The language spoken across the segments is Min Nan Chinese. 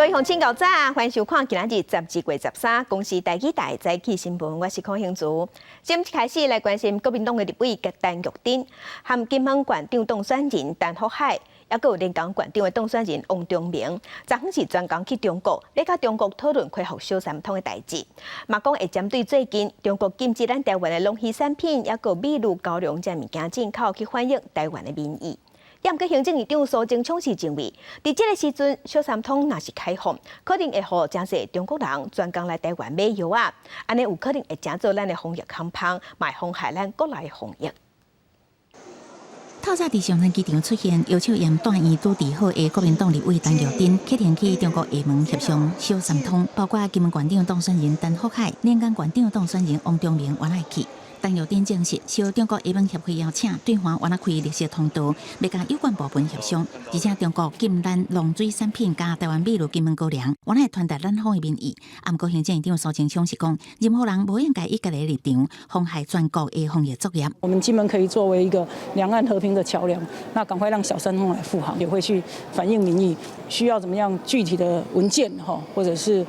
各位鄉親𠢕早，歡迎收看今仔日12月13公視台語台早起新聞，我是孔興竹。先開始來關心國民黨的立委陳玉珍，和金門縣長當選人陳福海，抑閣有連江縣長的當選人王忠明，昨昏是專工去中國，咧佮中國討論恢復小三通的代誌。嘛講會針對最近中國禁止咱台灣的農漁產品，抑閣米滷高粱這物件進口，去反映台灣的民意。毋過行政院長蘇貞昌是認為，佇這个時陣小三通若是開放，可能會予誠濟中國人專工來台灣買藥仔，按呢有可能會成做咱的防疫空縫，嘛會妨害咱國內的防疫。透早佇松山機場出現，搖手諳住院拄治好的國民黨立委陳玉珍，啟程去中國廈門協商小三通，包括金門縣長當選人陳福海、連江縣長當選人王忠明，嘛來去。陳玉珍證實，受中國廈門協會邀請，對岸原來開綠色通道，欲佮有關部門協商，而且中國禁咱農水產品佮台灣米滷金門高粱，原來傳達咱方的民意。毋過行政院長蘇貞昌是講，任何人無應該以家己的立場，妨害全國的防疫作業。我們金門可以作為一個兩岸和平的橋梁，那趕快讓小三通來復航，也會去反映民意，需要怎麼樣具體的文件哈，或者是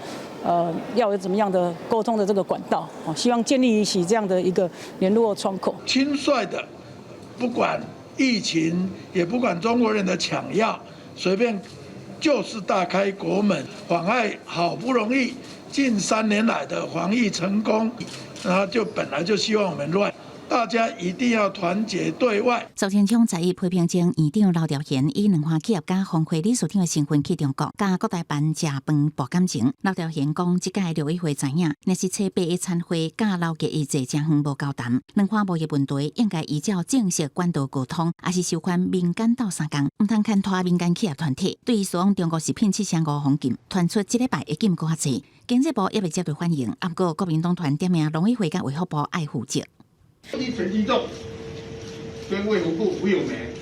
要有怎麼樣的溝通的這個管道，希望建立起這樣的一個聯絡窗口。輕率的，不管疫情，也不管中國人的搶藥，隨便就是大開國門，妨礙好不容易近3年來的防疫成功，然後就本來就希望我們亂。大家一定要團結對外。蘇貞昌昨日批評前院長劉兆玄以兩岸企業家峰會理事長的身份去中國，佮國台辦食飯博感情。劉兆玄講，這屆陸委會知影，若是初八的餐會佮劉結一坐誠遠無交談，兩岸貿易問題應該依照正式管道溝通，抑是授權民間鬥相共，毋通牽拖民間企業團體。對於輸往中國食品七成五封禁，傳出這禮拜會禁閣較濟。經濟部猶未接到反應，毋過國民黨團點名農委會佮衛福部愛負責。陳吉仲跟衛福部吳友梅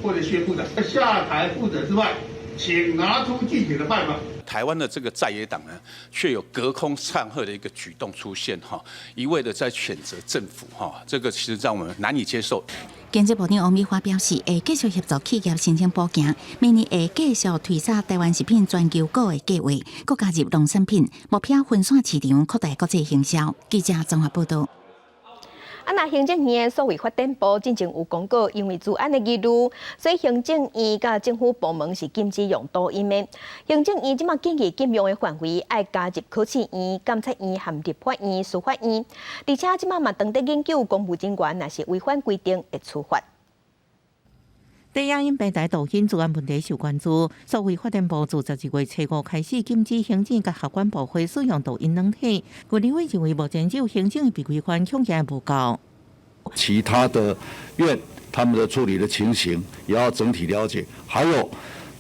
或者薛部長下台負責之外，請拿出具體的辦法。台灣的這個在野黨呢，卻有隔空唱和的一個舉動出現，哈，一味的在譴責政府，哈，這個其實讓我們難以接受。經濟部長王美花表示，會繼續協助企業申請補件，明年會繼續推展台灣食品全球購的計劃，閣加入農產品，目標分散市場，擴大國際行銷。記者綜合報道。啊，若行政院的數位發展部進前有公告，因為資安的疑慮，所以行政院佮政府部門是禁止用抖音的。行政院這馬建議禁用的範圍愛加入考試院、監察院和立法院、司法院，而且這馬嘛當咧研究公務人員若是違反規定會處罰。短影音平台抖音資安問題受關注，數位發展部自12月初五開始禁止行政佮合管部會使用抖音軟體。有立委認為目前只有行政被規範，恐驚無夠。其他的院他們的處理的情形也要整體了解，還有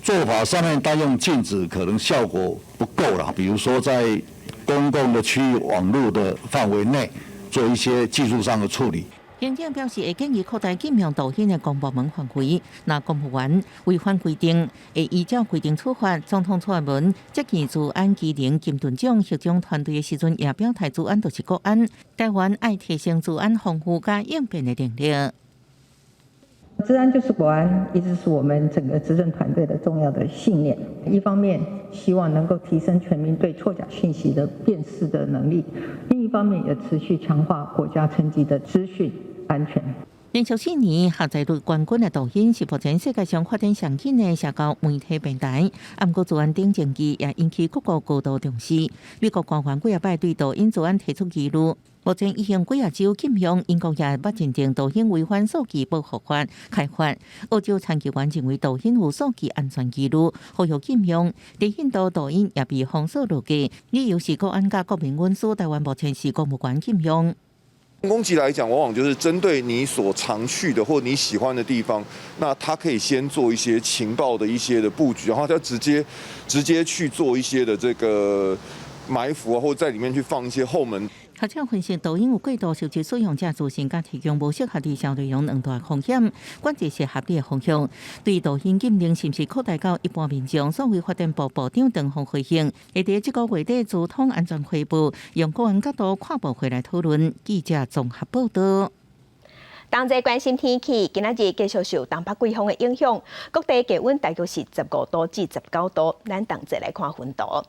做法上面單用禁止可能效果不夠啦，比如說在公共的區域網路的範圍內做一些技術上的處理。行政表示會建議擴大禁用抖音的公部門範圍，若公務員違反規定，會依照規定處罰。總統蔡英文接見資安機能金盾獎獲獎團隊的時陣，也表態資安就是國安，台灣愛提升資安防護佮應變的能力。資安就是國安，一直是我們整個執政團隊的重要的信念。一方面希望能夠提升全民對錯假訊息的辨識的能力，另一方面也持續強化國家層級的資訊安全。連續4年下載率冠軍的抖音是目前世界上發展上緊的社交媒體平台，毋過資安等證據也引起各國高度重視。美國官員幾仔擺對抖音資安提出疑慮，目前已經幾仔州禁用，英國也捌認定抖音違反數據保護法開罰。澳洲參議員認為抖音有數據安全疑慮，呼籲禁用。佇印度抖音也被封鎖落架，理由是國安佮國民隱私。台灣目前是公務員禁用。攻擊來講，往往就是針對你所常去的或你喜歡的地方，那他可以先做一些情報的一些的布局，然後他直接去做一些的這個埋伏啊，或者在裡面去放一些後門。學者分析，抖音有過度收集使用者資訊，佮提供無適合的內容兩大風險，管制是合理的方向。對抖音禁令是毋是擴大到一般民眾？數位發展部部長陳峰回應，會佇這個月底資通安全會報，用國安角度跨部會來討論。記者綜合報道。同齊關心天氣，今仔日繼續受東北季風的影響，各地氣溫大約是15度至19度。咱同齊來看溫度。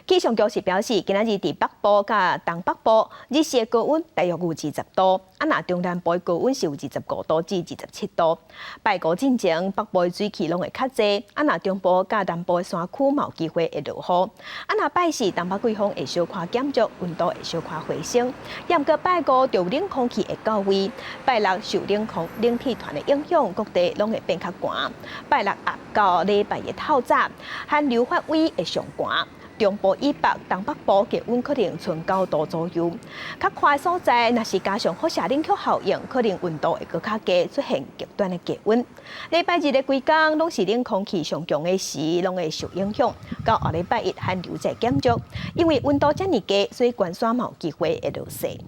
氣象局是表示，今仔日佇北部佮東北部日時的高溫大約有20度，啊若中南部的高溫是有25度至27度。拜五進前，北部的水汽攏會較濟，啊若中部佮南部的山區嘛有機會會落雨。啊若拜四東北季風會小可減弱，溫度會小可回升。毋過拜五就冷空氣會到位，拜六受冷空冷氣團的影響，各地攏會變較寒。拜六暗到禮拜一透早，寒流發威會上寒。中部以北、東北部氣溫可能賰9度左右，較寬的所在，若是加上輻射冷卻效應，可能溫度會閣較低，出現極端的低溫。禮拜日的規工攏是冷空氣上強的時，攏會受影響。到後禮拜一寒流才減弱，因為溫度遮爾低，所以懸山嘛有機會會落雪。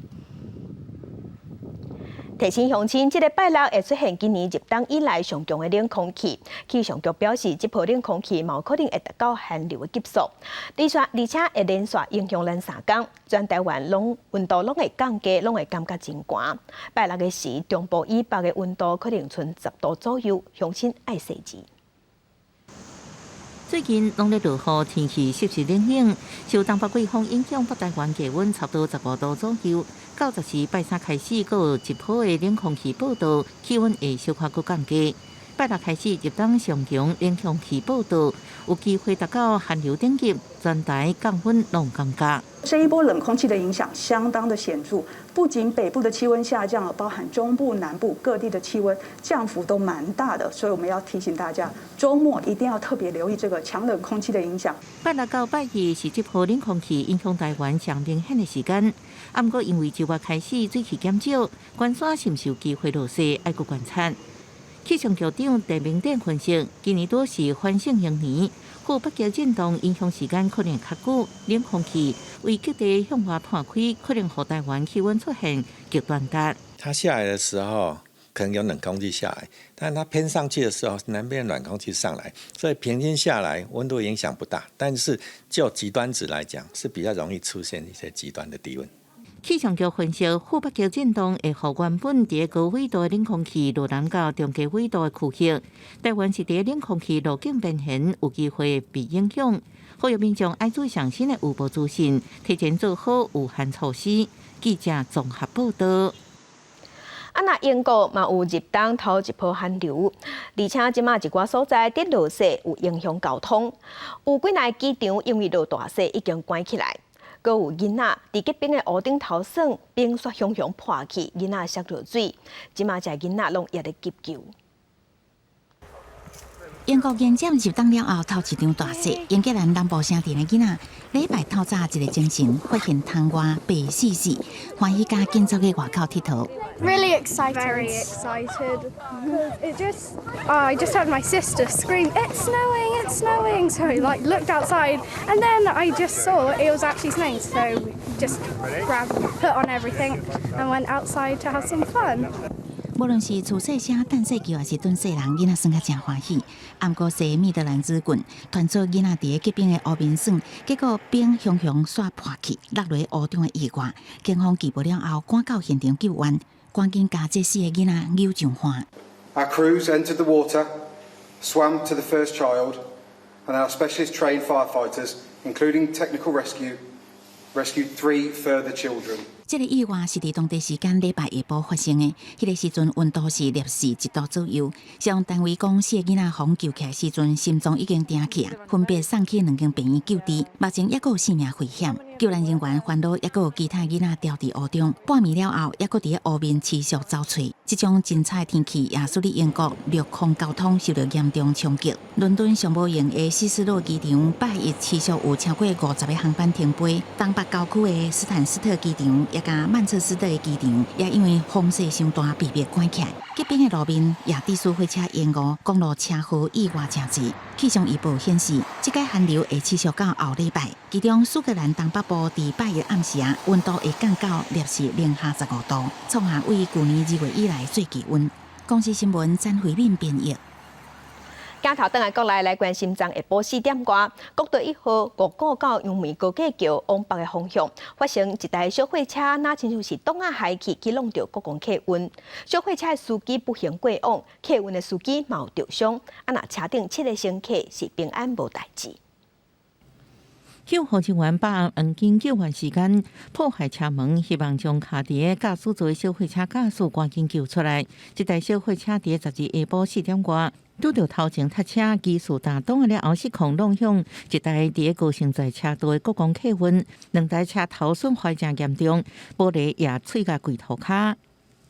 提醒鄉親，這个拜六會出現今年入冬以來上強的冷空氣。氣象局表示，這波冷空氣嘛有可能會達到寒流的級數，而且會連續影響咱三工，全台灣攏溫度攏會降低，攏會感覺真寒。拜六的時，中部以北的溫度可能賰10度左右，鄉親愛細緻。最近攏咧落雨，天氣濕濕冷冷，受東北季風影響，北台灣氣溫差不多十五度左右。到十時拜三開始，閣有一波的冷空氣報到，氣溫會小可閣降低。拜六開始入冬上強冷空氣報到，有機會達到寒流等級，全台降溫攏降價。這一波冷空氣的影響相當的顯著，不僅北部的氣溫下降了，包含中部、南部各地的氣溫降幅都蠻大的，所以我們要提醒大家，週末一定要特別留意這個強冷空氣的影響。拜六到拜二是這波冷空氣影響台灣上明顯的時間，啊，毋過因為周末開始水汽減少，懸山是毋是有機會落雪，愛閣觀察。氣象局長鄭明典分析，今年拄是反聖嬰年，副北極震盪影響時間可能較久，冷空氣為極地向外湠開，可能予台灣氣溫出現極端值。它下來的時候，可能有冷空氣下來，但它偏上去的時候，南邊暖空氣上來，所以平均下來溫度影響不大。但是就極端值來講，是比較容易出現一些極端的低溫。氣象局分析，副北極震盪會予原本佇高緯度的冷空氣落南到中低緯度的區域，台灣是佇冷空氣路徑邊緣，有機會被影響。呼籲民眾愛注意上新的預報資訊，提前做好御寒措施。記者綜合報道。啊，若英國嘛有入冬頭一波寒流，而且這馬一寡所在佇落雪有影響交通，有幾若機場因為落大雪已經關起來。閣有囡仔佇結冰的湖頂頭耍，冰雪洶洶破去，囡仔摔落水，這馬這囡仔攏猶咧急救。英國迎接入冬了後頭一場大雪，英格蘭南部城鎮的囡仔禮拜透早一个清晨發現窗外白雪雪，歡喜甲緊走去外口𨑨迌。 Really excited. Very excited. It just, I just heard my sister scream, "It's snowing! It's snowing!" So I like looked outside, and then I just saw it was actually snowing. So we just grabbed, put on everything, and went outside to have some fun. 無論是厝細聲、擲雪球，抑是綴細人，囡仔耍甲誠歡喜。毋過西米德蘭茲郡傳出囡仔佇結冰的湖面耍，結果冰洶洶煞破去，落佇湖中的意外，警方拘捕了後，趕到現場救援，趕緊共這四个囡仔搝上岸。 Our crews entered the water, swam to the first child, and our specialist trained firefighters, including technical rescue, rescued three further children. 這个意外是佇當地時間禮拜下晡發生的，彼个時陣溫度是攝氏1度左右。消防單位講，四个囡仔予救起來時陣，心臟已經停去啊，分別送去兩間病院救治，目前猶閣有性命危險。救難人員煩惱，猶閣有其他囡仔牢佇湖中，半暝了後，猶閣佇湖面持續走揣。這種真差的天氣也使得英國陸空交通受到嚴重衝擊。倫敦上無閒的希斯洛機場拜一持續有超過50個航班停飛，東北郊區的斯坦斯特機場也佮曼徹斯特的機場也因為風勢傷大被迫關起來。結冰的路面也致使火車延誤，公路車禍意外誠濟。氣象預報顯示，這個寒流會持續到後禮拜。其中蘇格蘭東北部佇拜一暗時啊，溫度會降到攝氏零下15度，創下對舊年2月以來最低溫。公視新聞詹慧敏編譯。鏡頭轉來國內來關心，昨下晡4點外，國道1號五股到楊梅高架橋往北的方向，發生一台小貨車，若親像是擋仔害去去挵著國光客運。小貨車的司機不幸過往，客運的司機嘛有著傷。啊，若車頂七个乘客是平安無代誌。救護人員把黃金救援時間破壞車門，希望將卡佇個駕駛座的小貨車駕駛趕緊救出來。這台小貨車佇12下晡4點外，拄著頭前塞車，技術打擋了後失控，挵向一台佇個高雄在車道的國光客運，兩台車頭損壞誠嚴重，玻璃也碎甲規塗跤。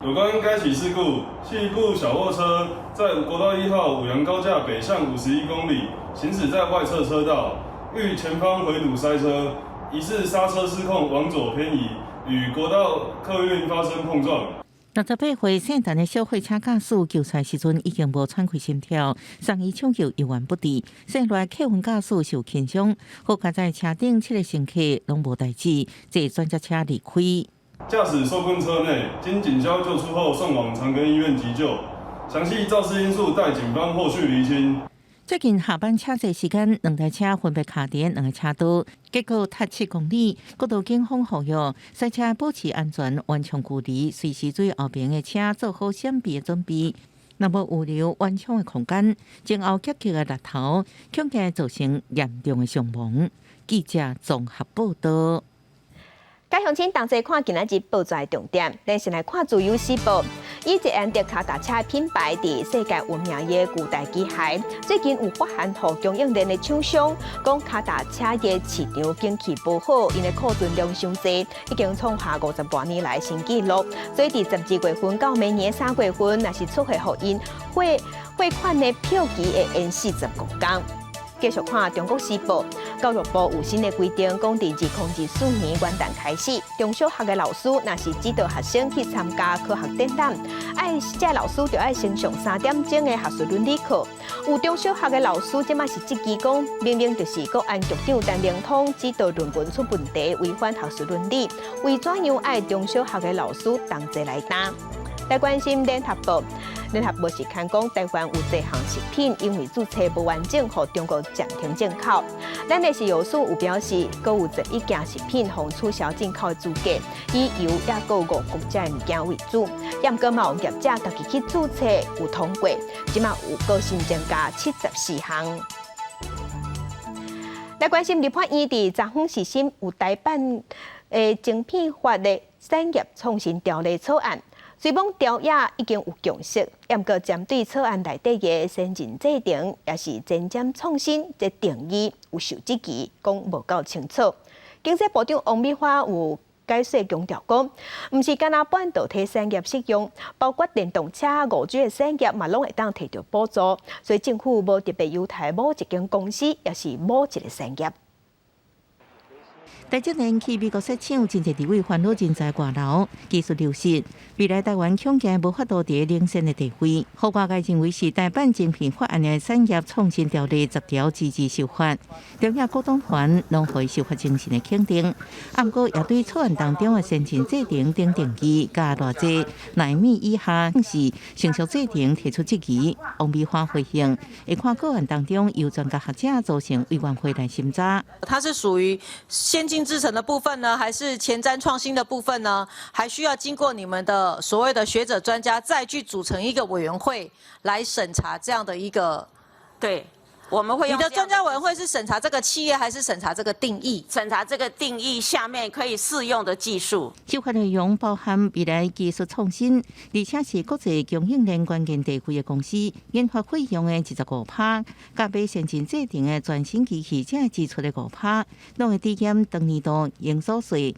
有關該起事故，係一部小貨車在國道1號五楊高架北向51公里，行駛在外側車道，遇前方回堵塞車，疑似剎車失控往左偏移，與國道客運發生碰撞。68歲姓陳的小貨車駕駛救出來時陣已經無喘氣心跳，送醫搶救猶原不治。姓賴客運駕駛受輕傷，好佳哉車頂七个乘客攏無代誌，坐轉接車離開。駕駛受困車內，經警消救出後送往長庚醫院急救，詳細肇事因素待警方後續釐清。最近下班車濟時間，兩台車分別卡佇兩个車道，結果塞7公里。國道警方呼籲賽車保持安全、緩衝距離，隨時注意後爿的車做好閃避的準備。若無預留緩衝的空間，前後夾擊的力頭，恐驚造成嚴重的傷亡。記者綜合報道。各鄉親同齊看今仔日報紙的重點，咱先來看《自由時報》。以捷安特跤踏車品牌佇世界聞名的巨大機械，最近有發函予供應鏈的廠商，講跤踏車的市場景氣無好，𪜶的庫存量傷濟，已經創下50外年來新紀錄。所以佇12月份到明年3月份，若是出貨予𪜶貨貨款的票期會延45工。繼續看《中國時報》，教育部有新的規定，講佇2024年元旦開始，中小學的老師若是指導學生去參加科學展覽，愛這老師就愛先上3點鐘的學術倫理課。有中小學的老師這馬是質疑講，明明就是國安局長陳明通指導論文出問題，違反學術倫理，為怎樣愛中小學的老師同齊來擔？來關心聯合報，聯合報是刊講台灣有濟項食品因為註冊無完整，予中國暫停進口。咱的食藥署有表示，閣有11件食品予取消進口的資格，以油抑閣五穀這物件為主。抑毋過嘛有業者家己去註冊有通過，這馬有閣新增加74項。來關心立法院佇昨昏時審有台版的晶片法的產業創新條例草案。雖罔朝野已經有共識，毋過針對草案內底的先進製程，抑是前瞻創新這定義有受質疑，講無夠清楚。經濟部長王美花有解說強調講，毋是干焦半導體產業適用，包括電動車、5G 的產業嘛，攏會當提著補助，所以政府無特別優待某一間公司，抑是某一个產業。台積電去美國設廠，真濟立委煩惱人才外流、技術流失，未來台灣恐驚無法度佇領先的地位。予外界認為是台版晶片法案的產業創新條例10條支持修法，中央股東團攏予修法精神的肯定，毋過也對草案當中的先進製程等定義佮偌濟奈米以下是成熟製程提出質疑。王美花回應，會看個案當中由專家學者組成委員會來審查。它是屬於先進製程的部分呢，還是前瞻創新的部分呢？還需要經過你們的所謂的學者專家再去組成一個委員會來審查這樣的一個。對，我們會你的專家委員會是審查這個企業，還是審查這個定義？審查這個定義下面可以適用的技術。修法內容包含未來技術創新，而且是國際供應鏈關鍵地位的公司研發費用的25%，佮買先進製程的全新機器這支出的5%，攏會抵減當年度營所稅。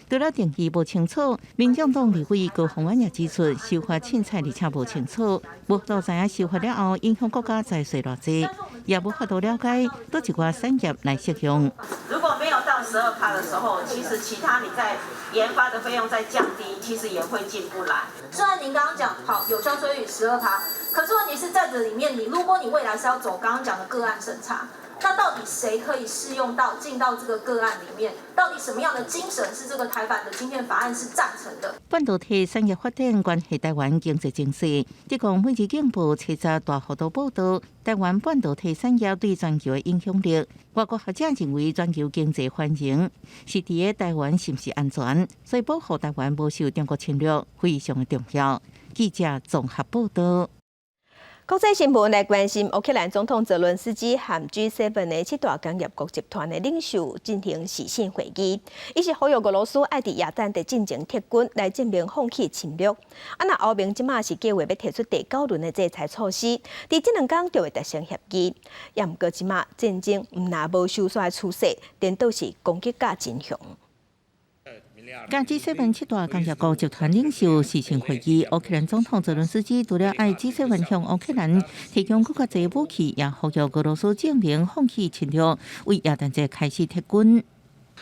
除了定義無清楚，民眾黨立委高虹安也指出，修法凊彩而且無清楚，無法度知影修法了後影響國家財稅偌濟，也無法度了解佗一寡產業來適用。如果沒有到12趴的時候，其實其他你在研發的費用再降低，其實也會進不來。雖然您剛剛講好有效稅率12趴，可是問題是在這裡面，你如果你未來是要走剛剛講的個案審查。那到底誰可以適用到進到這個個案裡面？到底什麼樣的精神是這個台版的晶片法案是贊成的？半導體產業發展關係台灣經濟情勢。德國每日經報70大幅度報導台灣半導體產業對全球的影響力。外國學者認為全球經濟繁榮是佇個台灣是毋是安全，所以保護台灣無受中國侵略非常的重要。記者綜合報導。國際新聞來關心，烏克蘭總統澤倫斯基和 G7 的七大工業國集團的領袖進行視訊會議，伊是呼籲俄羅斯愛佇耶誕節進前撤軍，來證明放棄侵略。啊，若歐盟這馬是計劃欲提出第九輪的制裁措施，佇這兩工就會達成協議。也毋過這馬戰爭毋但無收煞的趨勢，顛倒是攻擊甲真兇。佮 G7 七大工業國集團領袖視訊會議，烏克蘭總統澤倫斯基除了愛 G7 向烏克蘭提供閣較濟武器，也呼籲俄羅斯證明放棄侵略，為耶誕節開始撤軍。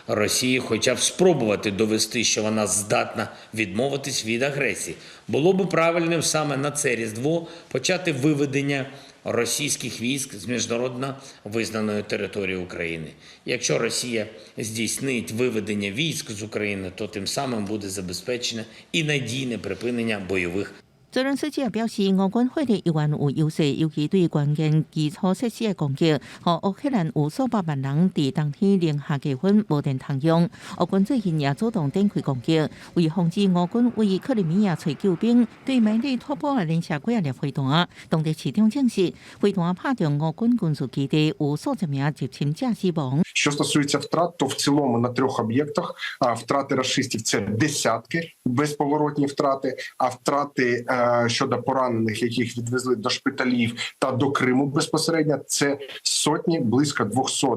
Росії хоча б спробувати довести, що вона здатна відмовитись від агресії. Було б правильним саме на це Різдво почати виведення російських військ з міжнародно визнаної території України. Якщо Росія здійснить виведення військ з України, то тим самим буде забезпечене і надійне припинення бойових 澤倫斯基也表示，俄軍火力猶原有優勢，尤其對關鍵基礎設施的攻擊，予烏克蘭有數百萬人佇冬天零下低溫無電通用。烏軍最近也主動展開攻擊，為防止俄軍對克里米亞揣救兵，對馬里托波爾連射幾仔粒飛彈。當地市長證實，飛彈拍中俄軍軍事基地，有數十名入侵者死亡。 Що стосується втрат, то в цілому на трьох об'єктах втрати рашистів – це десятки безповоротні втрати, а втрати щодо поранених, яких відвезли до шпиталів та до Криму безпосередньо, це сотні, близько 200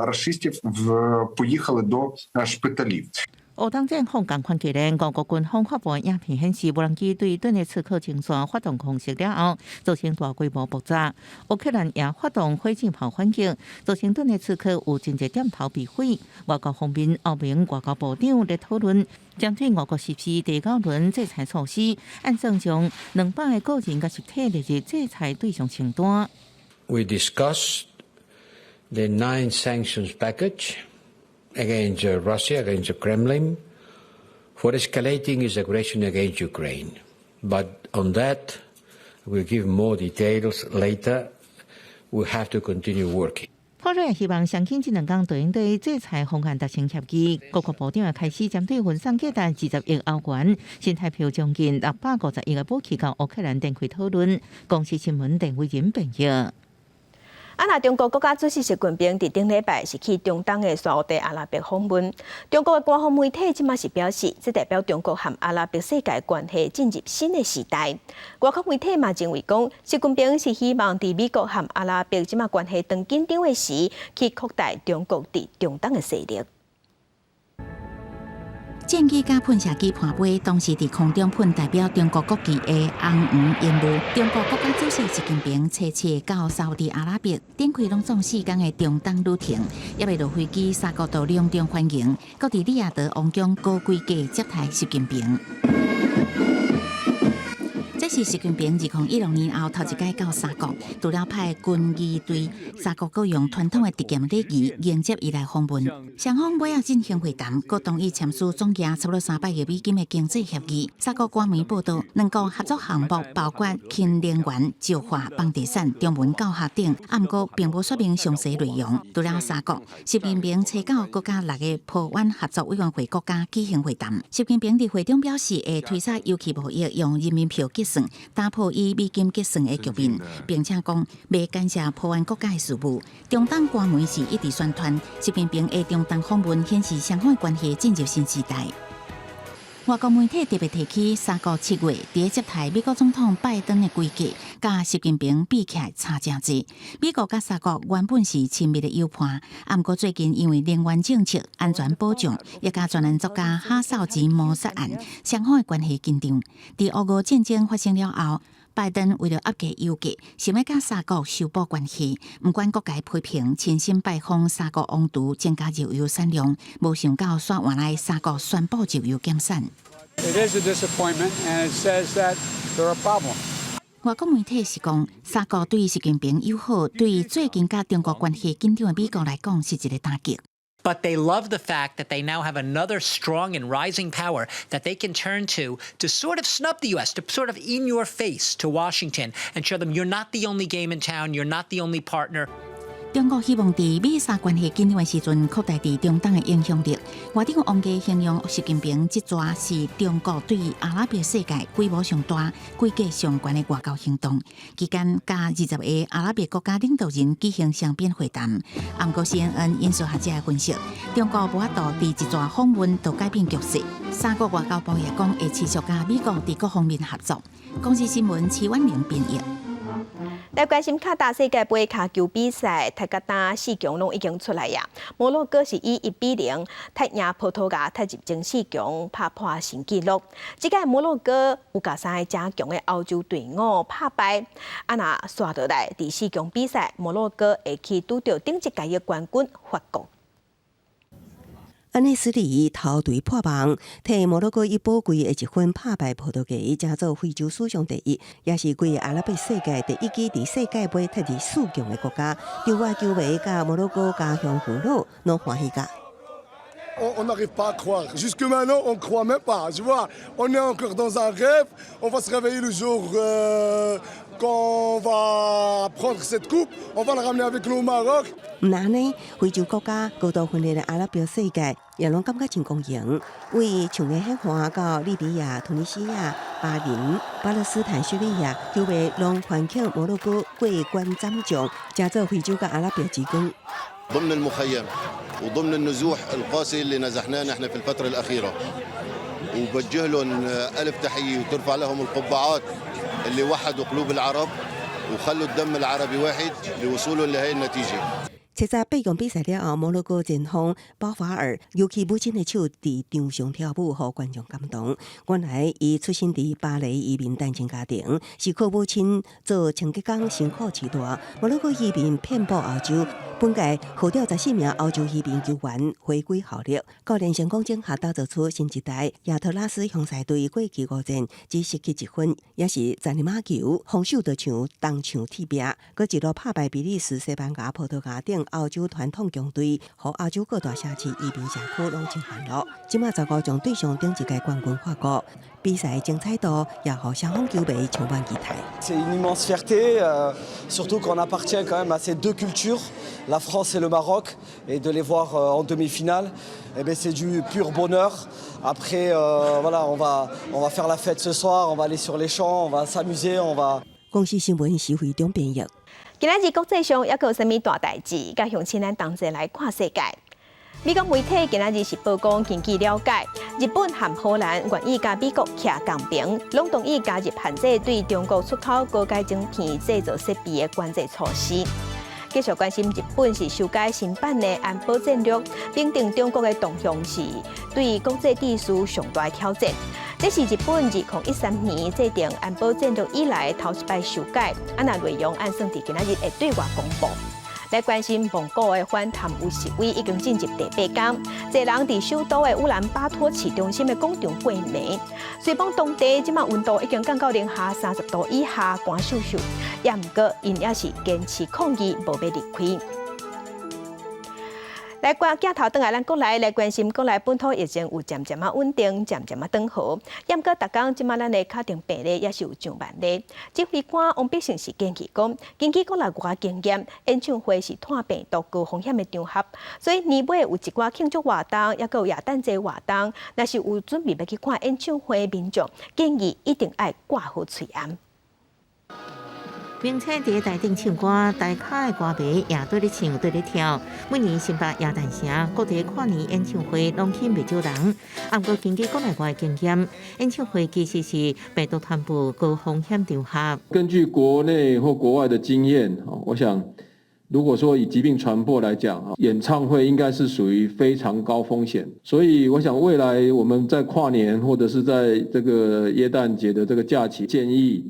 рашистів поїхали до шпиталів. 烏東戰況仝款激烈，俄國軍方發布影片顯示，無人機對頓涅茨克前線發動空襲了後，造成大規模爆炸。烏克蘭也發動火箭炮反擊，造成頓涅茨克有真濟店頭被毀。外交方面，歐盟外交部長咧討論，針對俄國實施第九輪制裁措施，按算將200個個人佮實體列入制裁對象清單。 We discussed the nine sanctions package against Russia, against the Kremlin, for escalating its aggression against Ukraine. But on that, we'll give more details later. We have to continue working. 普瑞希望相緊這兩工對應對制裁方案達成協議。各國部長也開始針對運送價值20億歐元、新台幣將近650億的武器到烏克蘭展開討論。公視新聞鄧偉仁編譯。啊，若中國國家主席習近平佇頂禮拜是去中東的沙烏地阿拉伯訪問，中國的官方媒體這馬是表示，這代表中國和阿拉伯世界關係進入新的時代。外國媒體嘛認為講，習近平是希望佇美國和阿拉伯這馬關係當緊張的時，去擴大中國佇中東的勢力。戰機佮噴射機盤飛，同時佇空中噴代表中國國旗的紅黃煙霧。中國國家主席習近平初七到沙烏地阿拉伯，展開攏總4工的中東旅程，猶未落飛機，三國都隆重歡迎，閣佇利雅得王宮高規格接待習近平。這是習近平2016年後頭一擺到沙國，除了派軍儀隊，沙國閣用傳統的挃劍禮儀迎接伊來訪問。雙方尾仔進行會談，閣同意簽署總額差不多300億美金的經濟協議。沙國官媒報道，兩國合作項目包括氫能源、石化、房地產、中文教學等，毋過並無說明詳細內容。除了沙國，習近平初九閣佮六个波灣合作委員會國家舉行會談。習近平佇會中表示，會推捒油氣貿易用人民幣結算，打破以美金結算的局面，並且講袂干涉波灣國家的事務。中東官媒是一直宣傳，習近平的中東訪問顯示雙方關係進入新時代。外國媒體特別提起，沙國7月佇接待美國總統拜登的規格，佮習近平比起來差誠濟。美國佮沙國原本是親密的友伴，毋過最近因為能源政策、安全保障，也佮專欄作家哈紹吉謀殺案，雙方的關係緊張。佇烏俄戰爭發生了後，拜登為了壓低油價，想欲佮沙國修補關係，毋管各界批評，親身拜訪沙國王儲，增加石油產量，無想到煞換來沙國宣布石油減產。 It is a disappointment, and it says that there are problems. 外國媒體是講，三國對習近平友好，對最近佮中國關係緊張的美國來講是一個打擊。 But they love the fact that they now have another strong and rising power that they can turn to to sort of snub the U.S., to sort of in your face to Washington and show them you're not the only game in town, you're not the only partner. 中國希望佇美沙關係緊張的時陣，擴大佇中東的影響力。外長王毅形容習近平這逝是中國對阿拉伯世界規模上大、規格上懸的外交行動。期間，佮20個阿拉伯國家領導人舉行雙邊會談。毋過 CNN 引述學者分析，中國無法度佇一逝訪問就改變局勢。三國外交部也講會持續佮美國佇各方面合作。公視新聞徐婉玲編譯。來關心卡達世界盃跤球比賽，踢甲今四強攏已經出來呀。摩洛哥是以1比0踢贏葡萄牙，踢入前四強，拍破新紀錄。這屆摩洛哥有共三个誠強的歐洲隊伍拍敗，啊若紲落來，佇四強比賽，摩洛哥會去拄著頂一屆的冠軍法國。安內斯里頭槌破網，替摩洛哥以寶貴的一分拍敗葡萄牙，成做非洲史上第一，也是規個阿拉伯世界第一支佇世界盃踢入四強的國家。場外球迷佮摩洛哥家鄉父老攏歡喜甲。 On n'arrive pas à croire. Jusque maintenant, on ne croit même pas. Tu vois, on est encore dans un rêve. On va se réveiller le jour quand on va prendre cette coupe. On va la ramener avec nous au Maroc. 毋但按呢，非洲國家高度分裂的阿拉伯世界，也攏感覺真光榮。為長的海岸到利比亞、突尼西亞、巴林、巴勒斯坦、敘利亞，球迷攏歡慶摩洛哥過關斬將，成做非洲佮阿拉伯之光。 ضمن المخيم وضمن النزوح القاسي اللي نزحناه نحن في الفترة الأخيرة وبوجه لهم ألف تحية وترفع لهم القبعات اللي وحدوا قلوب العرب وخلوا الدم العربي واحد لوصولهم لهي النتيجة. 78強比賽了後，摩洛哥前鋒保法爾搝起母親的手，佇場上跳舞，予觀眾感動。原來伊出生佇巴黎移民單親家庭，是靠母親做清潔工辛苦飼大。摩洛哥移民遍布歐洲，本屆號召14名歐洲移民球員回歸效力。教練成功整合打造出新一代亞特拉斯雄獅隊，過去五戰只失去一分，也是十二碼球防守就像銅牆鐵壁，閣一路拍敗比利時、西班牙、葡萄牙等歐洲傳統強隊，予亞洲各大城市移民社區攏真歡樂。這馬15強對上頂一屆冠軍法國，比賽精彩度也予雙方球迷充滿期待。 C'est une immense fierté, surtout qu'on appartient quand même à ces deux cultures, la France et le Maroc, et de les voir en demi-finale, eh ben c'est du pur bonheur. Après, voilà, on va faire la fête ce soir, on va aller sur les champs, on va s'amuser, on va. 公視新聞徐慧中編譯。今仔日國際上猶閣有啥物大代誌？佮鄉親咱同齊來看世界。美國媒體今仔日是報講，根據了解，日本和荷蘭願意佮美國徛仝爿，攏同意加入限制對中國出口高階晶片製造設備的關稅措施。繼續關心日本是修改新版的安保戰略，表定中國的動向是對國際秩序上大挑戰。這是日本2013年制定安保戰略以來頭一擺修改，啊若內容按算佇今仔日會對外公布。來關心蒙古的反貪污示威已經進入第八工，濟人佇首都的烏蘭巴托市中心的廣場過暝。雖講當地這馬溫度已經降到零下30度以下，寒溼溼，也毋過𪜶也是堅持抗議，無欲離開。來關鏡頭轉來，咱國內來關心國內本土疫情有漸漸仔穩定，漸漸仔轉好。毋過，逐工這馬咱的確診病例也是有上萬例。指揮官王必勝是建議講，根據國內外經驗，演唱會是傳病毒高風險的場合，所以年尾有一寡慶祝活動，抑閣有耶誕節活動，若是有準備欲去看演唱會的民眾，建議一定愛掛好喙罨。明星佇台頂唱歌，台跤的歌迷也綴咧唱，綴咧跳。每年新北耶誕城各地跨年演唱會攏吸引袂少人。毋過根據國內外經驗，演唱會其實是病毒傳播高風險場合。根據國內或國外的經驗，我想，如果說以疾病傳播來講，演唱會應該是屬於非常高風險。所以我想未來我們在跨年或者是在這個耶誕節的這個假期，建議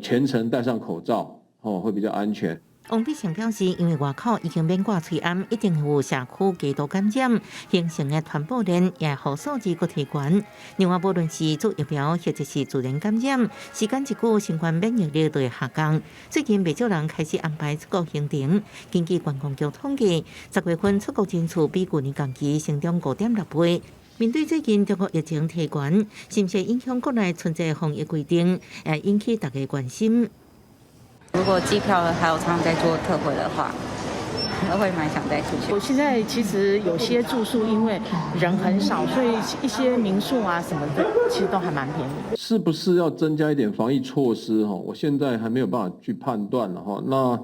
全程戴上口罩，哦，會比較安全。王必勝表示，因為外口已經免掛喙罨，一定有社區過度感染形成的傳播鏈，也予數字閣提懸。另外，無論是注疫苗或者是自然感染，時間一久，新冠免疫力就會下降。最近袂少人開始安排出國行程。根據觀光局統計，10月份出國人數比舊年同期成長5.6倍。面對最近中國疫情提懸，是毋是影響國內春節防疫規定，也引起大家關心。如果機票還有常常在做特惠的話，我會蠻想再出去。我現在其實有些住宿因為人很少，所以一些民宿啊什麼的，其實都還蠻便宜。是不是要增加一點防疫措施？哈，我現在還沒有辦法去判斷了哈。那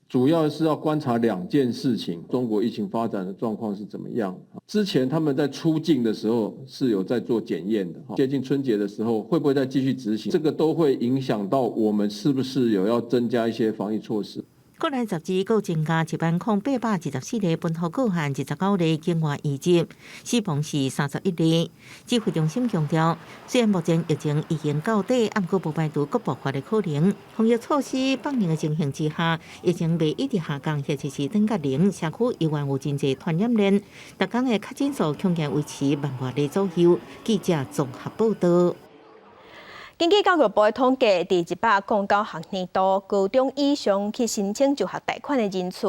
主要是要觀察兩件事情：中國疫情發展的狀況是怎麼樣？之前他們在出境的時候是有在做檢驗的，接近春節的時候會不會再繼續執行？這個都會影響到我們是不是有要增加一些防疫措施。國內十日閣增加10,824例本土個案，29例境外移入，死亡是31例。指揮中心強調，雖然目前疫情已經到底，毋過無排除閣爆發的可能。防疫措施放寬的情形之下，疫情袂一直下降，或者是轉較零，社區猶原有真濟傳染鏈。逐工的確診數恐驚維持萬外例左右。記者綜合報道。根據教育部的統計，佇109學年度高中以上去申請就學貸款的人次，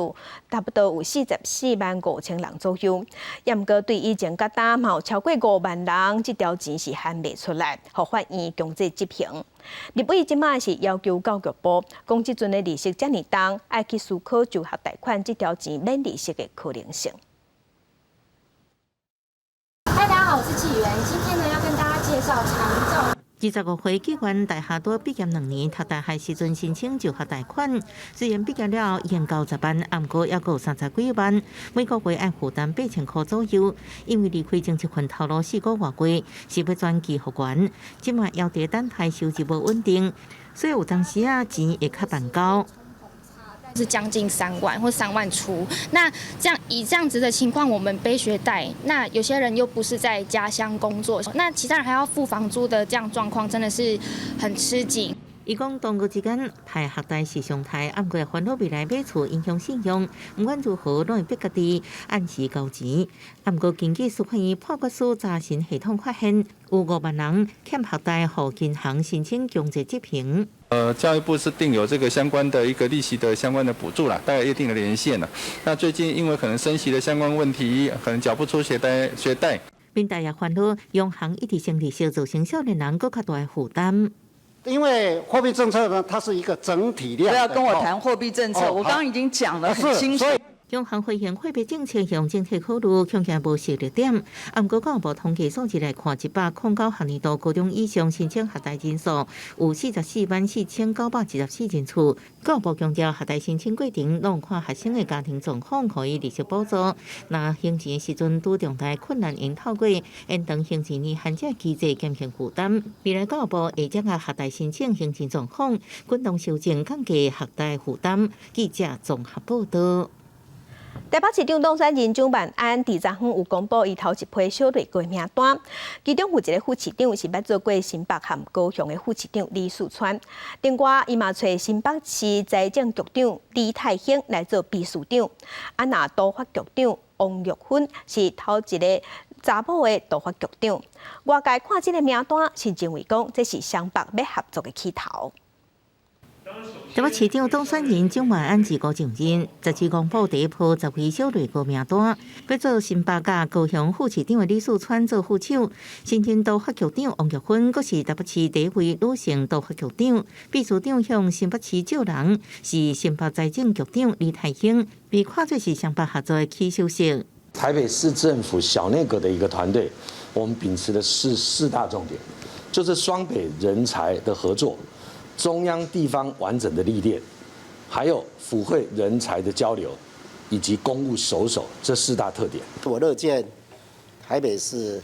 差不多有44萬5千人左右。也毋過對以前佮今嘛有超過5萬人，這條錢是還袂出來，予法院強制執行。立委這擺是要求教育部，講這陣的利息遮爾重，愛去思考就學貸款這條錢免利息的可能性。嗨，大家好，我是紀元，今天呢要跟大家介紹長照。25歲議員大學拄畢業2年，讀大學時陣申請就學貸款，雖然畢業了已經90萬，毋過猶閣有30幾萬，每個月愛負擔8000箍左右。因為離開前一份頭路4個外月，是欲轉寄予懸，這擺猶佇等待收入無穩定，所以有當時啊錢會較慢交。是將近3萬或3萬出，那這樣以這樣子的情況，我們背學貸，那有些人又不是在家鄉工作，那其他人還要付房租的這樣狀況，真的是很吃緊。伊講當務之間貸學貸是常態，毋過煩惱未來買厝影響信用，毋管如何攏會逼家己按時交錢。毋過根據司法院判決書查詢系統發現，有5萬人欠學貸，予銀行申請強制執行。教育部是定有這個相關的一個利息的相關的補助啦，大概一定的年限啦。那最近因為可能升息的相關問題，可能繳不出學貸學貸。民代也煩惱，央行一直升利息，造成少年人閣較大的負擔。因為貨幣政策呢，它是一個整體量。不要跟我談貨幣政策，我剛剛已經講得很清楚。央行回應貨幣政策向整體考慮，恐驚無施力點。毋過教育部統計數字來看，109學年度高中以上申請學貸人數有44萬4924人次。教育部強調，學貸申請過程攏看學生的家庭狀況，予伊利息補助。若還錢的時陣拄重大困難，會透過延長還錢年限這機制減輕負擔。未來教育部會將學貸申請還錢狀況，滾動修正降低學貸負擔。記者綜合報道。台北市長當選人蔣萬安，佇昨昏有公布伊頭一批小內閣名單，其中有一个副市長是捌做過新北和高雄的副市長李四川。另外，伊嘛揣新北市財政局長李泰興來做秘書長。啊，若都發局長王玉芬是頭一个查某的都發局長。外界看這个名單，是認為講這是雙北欲合作的起頭。台北市長當選人蔣萬安自五上任，十二公布第一波10位小內閣名單，欲做新北佮高雄副市長的李四川做副手，新任都發局長王玉芬，閣是台北市第一位女性都發局長，秘書長向新北市借人，是新北財政局長李泰興，被看做是雙北合作的起手式。台北市政府小內閣的一個團隊，我們秉持的是四大重點，就是雙北人才的合作。中央地方完整的歷練，還有府會人才的交流，以及公務首手這四大特點。我樂見台北市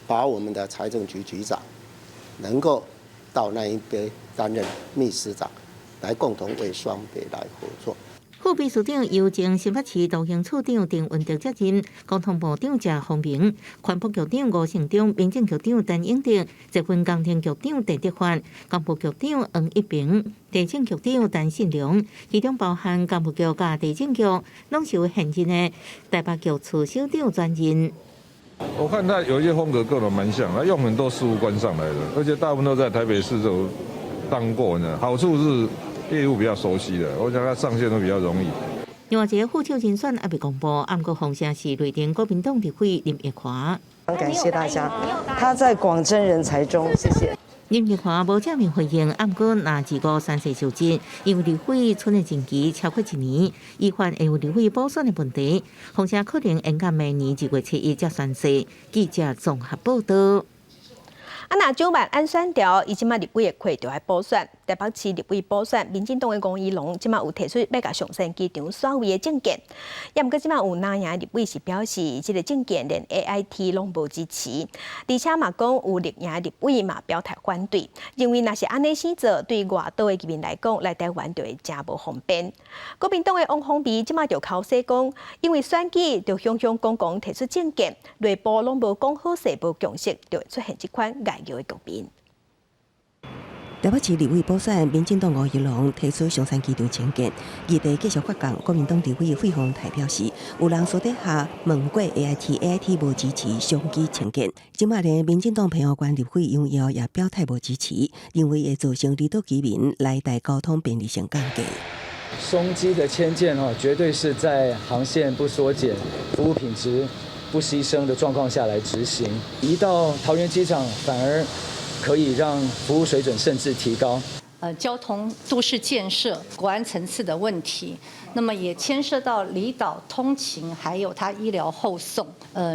把我們的財政局局長能夠到那一邊擔任秘書長，來共同為雙北來合作。副秘書長由前新北市道行處長鄭文德接任，交通部長謝宏明、環保局長吳勝忠、民政局長陳永德、捷運工程局長鄭德發、工部局長黃一平、地政局長陳信良，其中包含工部局佮地政局，攏是由現任的台北局次首長轉任。我看他有一些風格跟我蠻像，他用很多事務官上來的，而且大部分都在台北市都當過呢。好處是業務比較熟悉的，我想他上線都比較容易。另外一个副手人選猶未公布，毋過風聲是內定國民黨立委林奕華。感謝大家，他在廣徵人才中，謝謝。林奕華無正面回應，毋過若二五宣誓就職，因為立委存的任期超過一年，依法會有立委補選的問題，風聲可能延到明年2月7日才宣誓。記者綜合報道。啊，若蔣萬安選著，伊這馬立委的缺就愛補選。台北市立委補選，民進黨的吳怡農這馬有提出欲共松山機場徙位的政見，也毋過這馬有藍營立委是表示，這个政見連 AIT 攏無支持，而且嘛講有綠營立委嘛表態反對，認為若是按呢生做，對外島的居民來講，來台灣就會誠無方便。國民黨的王鴻薇這馬就剾洗講，因為選舉就雄雄講講提出政見，內部攏無講好勢，無共識，就會出現這款礙轎的局面。台北市立委補選，民進黨吳怡農提出松山機場政見，議題繼續發講。國民黨立委費鴻泰表示，有人私底下問過 AIT，AIT 無支持松機政見。這馬連民進黨澎湖縣立委楊耀也表態無支持，認為會造成離島居民來台交通便利性降低。松機的遷建哦，絕對是在航線不縮減、服務品質不犧牲的狀況下來執行。移到桃園機場反而可以讓服務水準甚至提高。交通、都市建設、國安層次的問題，那麼也牽涉到離島通勤，還有它醫療後送。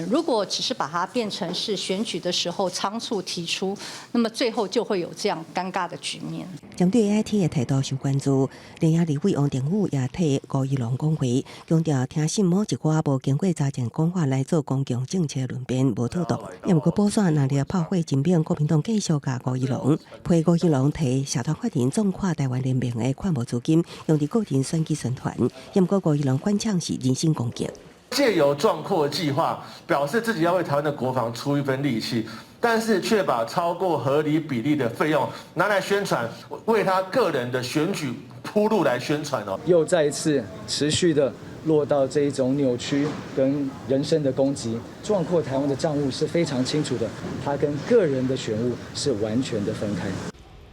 如果只是把它變成是選舉的時候倉促提出，那麼最後就會有這樣尷尬的局面。針對 AIT 的態度受關注，藍營立委王定宇也替吳怡農講話，強調聽信某一寡無經過查證講法來做公共政策論辯無妥當。也毋過補選若咧炮火真猛，國民黨繼續共吳怡農批吳怡農提社團法人縱跨台灣聯盟的款募資金，用佇個人選舉宣傳。也毋過吳怡農反嗆是人身攻擊。借由壯闊計劃，表示自己要為台灣的國防出一分力氣，但是卻把超過合理比例的費用拿來宣傳，為他個人的選舉鋪路來宣傳哦。又再一次持續的落到這一種扭曲跟人身的攻擊。壯闊台灣的賬務是非常清楚的，他跟個人的選務是完全的分開。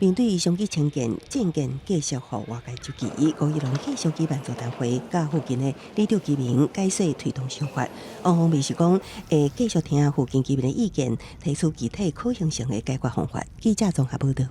面對松機遷建，政見繼續予外界質疑，吳怡農繼續舉辦座談會，佮附近的離島居民解說推動想法。王鴻薇是講會繼續聽附近居民的意見，提出具體可行性的解決方法。記者綜合報道。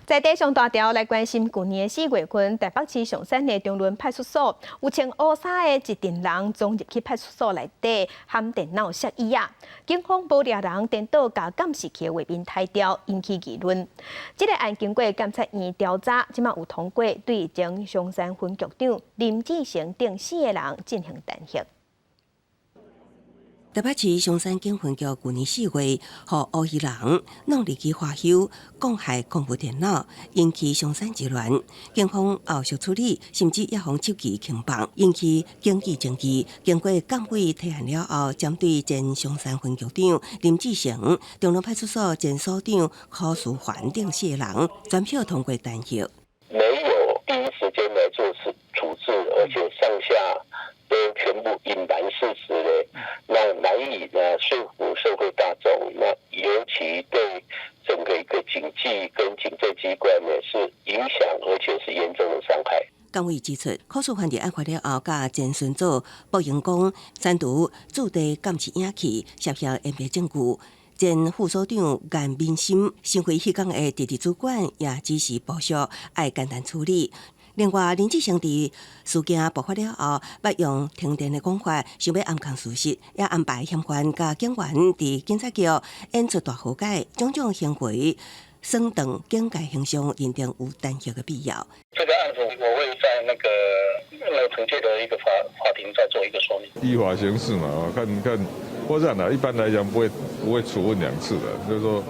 在地上大條來關心，舊年4月份，台北市松山的中崙派出所有穿烏衫的一陣人衝入去派出所內底，含電腦摔椅仔，警方無掠人，顛倒共監視器的畫面刣掉，引起議論。這个案經過檢察院調查，這馬有通過對前松山分局長林志成等四个人進行彈劾。台北市松山警分局舊年4月，予烏衣人弄入去華休，攻害公務電腦，引起松山之亂。警方後續處理，甚至也予手機輕放，引起警紀爭議。經過監委提案了後，針對前松山分局長林志成、中崙派出所前所長柯淑環等四個人，全票通過彈劾。沒有第一時間來做處置，而且上下都全部隱瞞事實咧，那難以呢說服社會大眾。那尤其對整個一個警紀跟警政機關呢，是影響而且是嚴重的傷害。監委指出，柯淑環佇案發了後，佮前巡佐報應講刪除駐地監視影器，涉嫌隱瞞證據。前副所長顏明心身為彼工的特級主管，也指示部屬愛簡單處理。另外，林志成佇事件爆發了後，捌用停電的講法，想欲暗囥事實，也安排嫌犯佮警員佇警察局演出大和解，種種行為損斷警界形象，認定有彈劾的必要。這個案子我會在那個懲戒的一個法庭再做一個說明。依法行事嘛，看看，我這樣的，一般來講不會處分兩次的，就是說，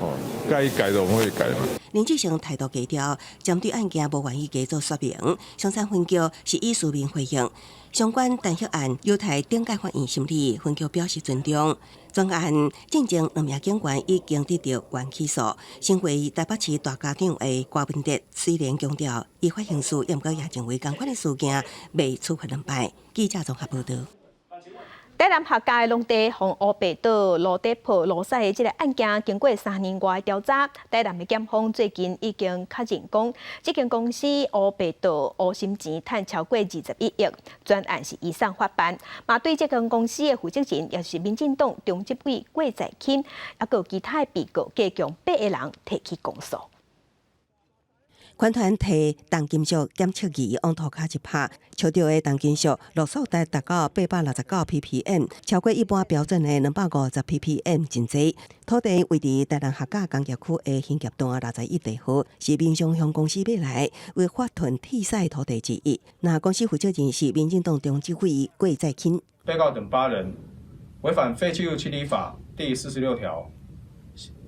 哦，該改的我們會改嘛。林志成態度低調，針對案件無願意加做說明。松山分局是以書面回應，相關彈劾案由台頂界法院審理，分局表示尊重。專案進前兩名警員已經得到緩起訴。身為台北市大家長的柯文哲雖然強調依法行事，毋過也認為仝款的事件袂處罰兩擺。記者綜合報導。台南客家的農地予烏白倒蘆底鋪路屎的這个案件，經過3年外的調查，台南的檢方最近已經確認講，這間公司烏白倒烏心錢趁超過21億，全案是移送法辦。嘛對這間公司的負責人，也是民進黨中執委郭在清，抑閣有其他的被告，加共八个人提起公訴。環團提重金屬檢測儀往塗跤一拍，抽著的重金屬濃度達到869 ppm，超過一般標準的250 ppm 真濟。土地位佇台南客家工業區的興業段61地號，是民雄鄉公司買來為發屯鐵屎土地之一。那公司負責人是民進黨中執委郭在清。被告等八人違反廢棄物清理法第46條、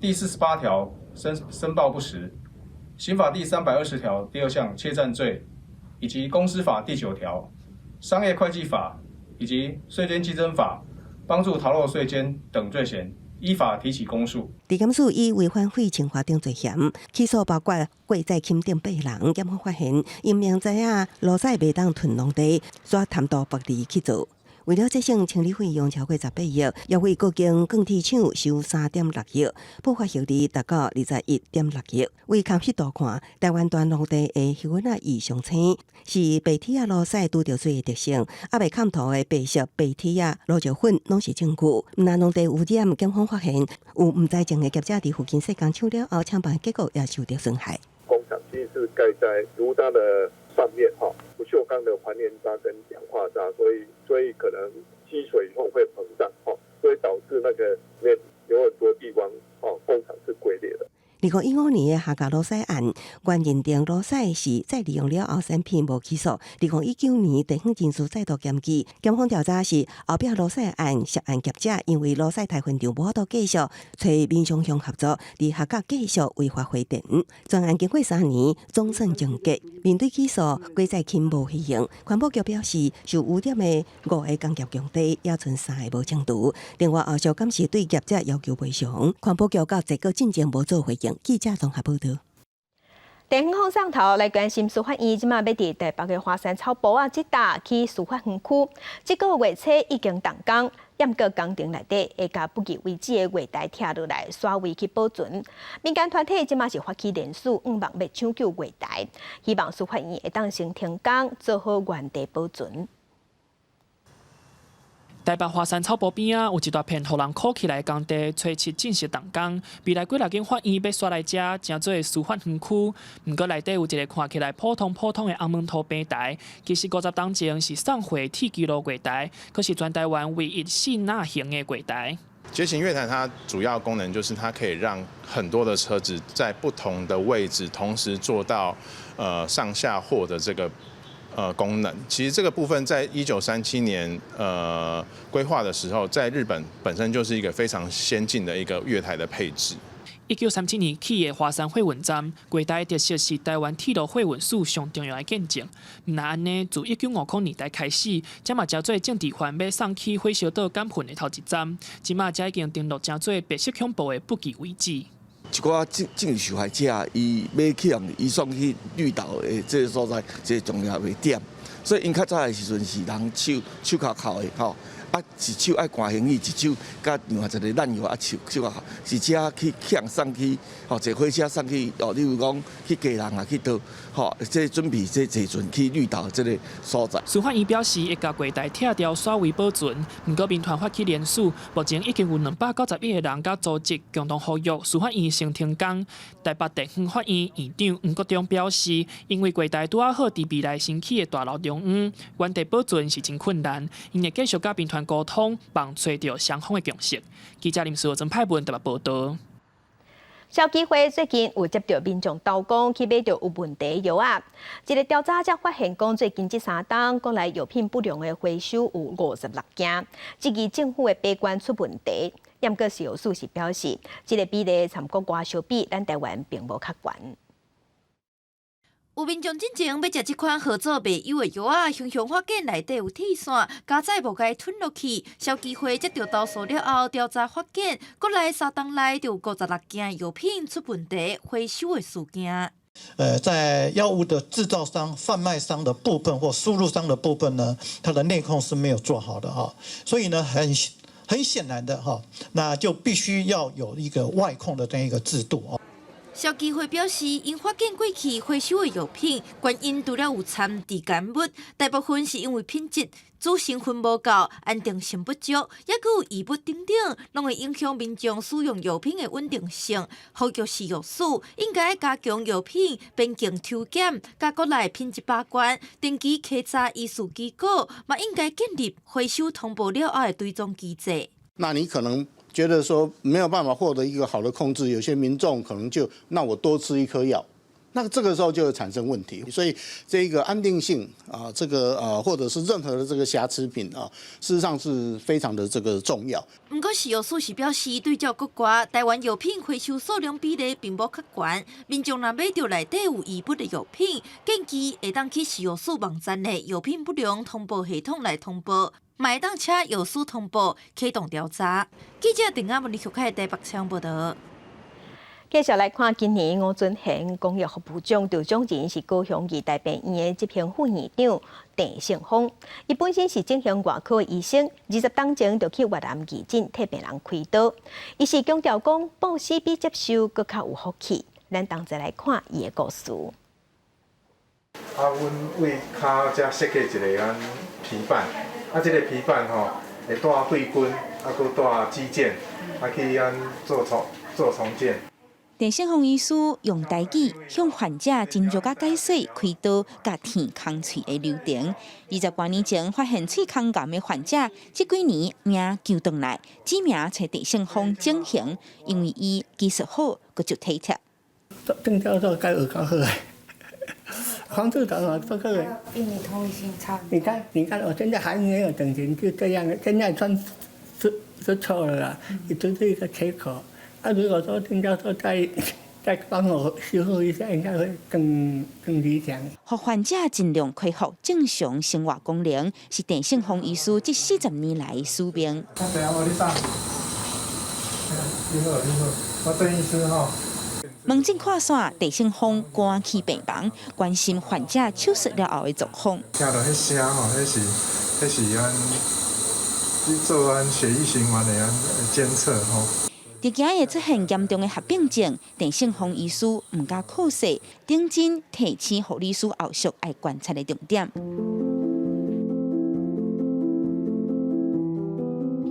第48條申報不實。刑法第320條第二項竊佔罪，以及公司法第9條、商業會計法以及稅捐稽徵法幫助逃漏稅捐等罪嫌，依法提起公訴。地檢署以違反廢清法等罪嫌起訴，包括郭在清等八人。檢方發現，𪜶明知影蘆屎袂當囤農地，煞貪圖薄利去做。為了節省清理費用超過18億，也為高雄鋼鐵廠收3.6億，不法獲利達到21.6億。為康熙圖看，台灣段農地的氣溫仔異常青，是白鐵仔蘆屎拄著水的特性。猶未崁塗的白色白鐵仔蘆石粉攏是證據。毋但農地污染，檢方發現有毋知情的業者佇附近設工廠了後，廠房結構也受著損害。工廠其實是蓋在爐渣的上面，哈，不鏽鋼的還原渣跟氧化渣，所以可能積水以後會膨脹，哈，所以導致那個面有很多地方，哦，工廠是龜裂的。2015年的客家蘆屎案，原認定蘆屎是再利用了後產品無起訴。2019年地方人士再度檢舉，檢方調查是後壁蘆屎案涉案業者因為蘆屎刣焚場無法度繼續，揣民雄鄉合作，佇客家繼續違法回填。全案經過3年，總算終結。面對起訴，郭在清無回應。環保局表示，受污染的五个工業用地也賰三个無清除。另外後續敢是對業者要求賠償。環保局到這個進前無做回應。記者綜合報導。地方放送頭來關心司法院，這馬欲佇台北的華山草埔仔這搭起司法園區，這个月初已經動工，毋過工程內底會共不具位置的月台拆落來，徙位去保存。民間團體這馬是發起聯署，向望欲搶救月台，希望司法院會當先停工，做好原地保存。台北華山草埔邊仔有一大片予人箍起來的工地，初七正式動工。未來幾若間法院欲徙來遮，成做司法園區。毋過內底有一个看起來普通普通的紅毛塗平台，其實50冬前是送貨鐵支路月台，閣是全台灣唯一四納型的月台。捷行月台它主要功能就是它可以讓很多的車子在不同的位置同時做到上下貨的這個功能。其實這個部分在1937年規劃的時候，在日本本身就是一個非常先進的一個月台的配置。1937年起的華山貨運站，月台特色是台灣鐵路貨運史上重要的見證。毋但按呢，自1950年代開始，這嘛成做政治犯欲送去火燒島監訓的頭一站。這馬才已經登錄成做白色恐怖的不具遺址。一寡政治受害者，伊欲去予移送去綠島的這个所在，這个重要的點。所以𪜶較早的時陣是人手手銬銬的吼，啊，一手愛掛行李，一手佮另外一个彈藥啊手手銬銬，是遮去予人送去，吼坐火車送去，哦，例如講去基隆啊，去佗，吼，這準備這坐船去綠島這个所在。司法院表示，會共月台拆掉，徙位保存。毋過民團發起聯署，目前已經有291个人佮組織共同呼籲司法院先停工。台北地方法院院長黃國中表示，因為月台拄仔好佇未來新起的大樓中央，原地保存是真困難，𪜶會繼續佮民團溝通，望揣著雙方的共識。記者林思曾派文特別報導。消基會最近有接著民眾投講去買著有問題藥仔，一个調查才發現講，最近這3冬，國內藥品不良的回收有56件，質疑政府的把關出問題。毋過食藥署是表示，這个比例參國外相比，咱台灣並無較懸。有民眾進前欲食這款號做袂幼的藥仔，雄雄發現內底有鐵線，加載無共吞落去。消基會接著投訴了後，調查發現，國內三冬內就有56件藥品出問題回收的事件。在藥物的製造商、販賣商的部分或輸入商的部分呢，它的內控是沒有做好的哈，所以呢，很顯然的哈，那就必須要有一個外控的這樣一個制度哦。消基會表示，𪜶發現過去回收的藥品，原因除了有摻致癌物，大部分是因為品質、主成分無夠、安定性不足，抑閣有異物等等，攏會影響民眾使用藥品的穩定性。呼籲食藥署應該加強藥品邊境抽檢，佮國內品質把關，定期稽查醫事機構，嘛應該建立回收通報了後的追蹤機制。那你可能覺得說沒有辦法獲得一個好的控制，有些民眾可能就那我多吃一顆藥，那這個時候就會產生問題。所以這個安定性啊，這個或者是任何的這個瑕疵品啊，事實上是非常的這個重要。毋過食藥署是表示，對照國外，台灣藥品回收數量比例並無較懸。民眾若買著內底有異物的藥品，建議會當去食藥署網站的藥品不良通報系統來通報。嘛會當請藥師通報，啟動調查。記者鄧亞文立台北採訪報導。繼續來看，今年吳尊賢公益服務獎得獎人是高雄義大病院的執行副院長鄭勝峰。伊本身是整形外科醫生，20冬前就去越南義診替病人開刀。伊是強調講，布施比接受閣較有福氣。咱同齊來看伊的故事。啊，阮為跤遮設計一個按皮瓣。啊，這个皮瓣吼，會帶血筋，啊，閣帶肌腱，啊，去按做重建。鄭勝峰醫師用台語向患者斟酌佮解說開刀佮填空喙的流程。20多年前發現喙空癌的患者，這幾年命救轉來，指名揣鄭勝峰整形，因為伊技術好，閣足體貼。鄭教授該有較好的，黃處長啊，這個比你同理心差。你看，你看，我現在還沒有整形，就這樣，現在算是錯了啦，也就是一個切口。啊，如果說鄭教授再幫我修復一下，應該會更理想。予患者盡量恢復正常生活功能，是鄭勝峰醫師這40年來的使命。你好，你好，我鄭醫師吼。門診看煞，鄭勝峰趕去病房，關心患者手術了後的狀況。聽著彼聲吼，彼是按去做按血液循環的按監測吼。佇今日出現嚴重的合併症，鄭勝峰醫師毋敢忽視，認真提醒護理師後續愛觀察的重點。